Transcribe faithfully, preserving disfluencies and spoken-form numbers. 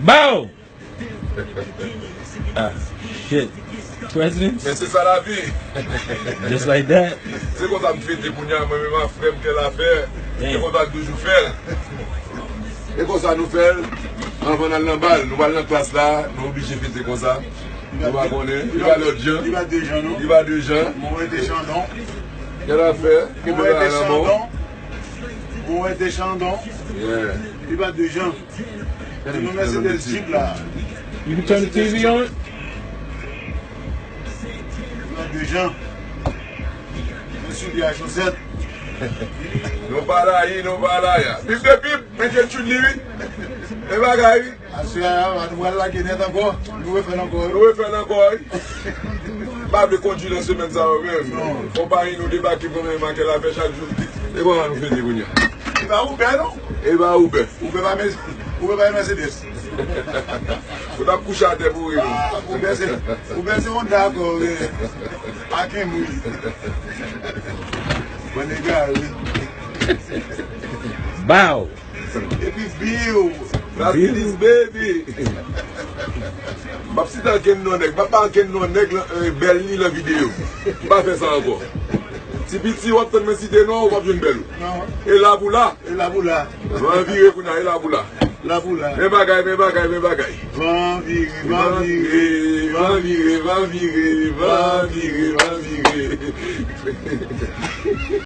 Bow! Ah, shit. Presidents? Men se sa lavi. Just like that. Se konsa m fete kounye a, mwen menm ak frè m Kèlafè. Se konsa n toujou fè l. E konsa nou fè l. Anvan n al nan bal, nou pral nan klas la, nou oblije fete konsa. Nou pa konnen. Li pa lòt jan. Li pa de jan, non. Li pa de jan. Mwen te Chandon. Kèlafè, kenbe la nan men w. Mwen te Chandon. Yeah. Li pa de jan. Gen yon Mercedes Jeep la. You can turn the T V on. Li pa de jan. Men soulye a chosèt. Nou pa la, nou pa la. Pip de pip, men je tchouli, wi. E bagay, wi. Aswè a, nou pral lage nèt ankò. Nou refè l ankò, wi. Nou refè l ankò, wi. M pa vle kondui nan semèn sa yo menm. Non. Konpayi nou debake kanmenm ak Kèlafè chak jou. E kòman nou fete kounye a? E pa Uber, non? E pa Uber. Uber pa Mercedes. Uber pa Mercedes. Ou t ap kouche atè pou ri, non? Ah, Uber se, Uber se Honda ankò, wi. Ak Camry. Bon, nèg la, wi. Bow! Epi biw. That's Beatles, baby. M ap site ankenn non nèg. M ap ba ankenn non nèg lan, eh, bèl li lan videyo. M pa fè sa ankò. Ti piti, w ap tann mwen site non, w p ap jwenn bèl ou. Non. E la pou la. E la pou la. Van vire kounye a, e la pou la. La pou la. Men bagay, men bagay, men bagay. Van vire, van vire, van vire, van vire, van vire, van vire.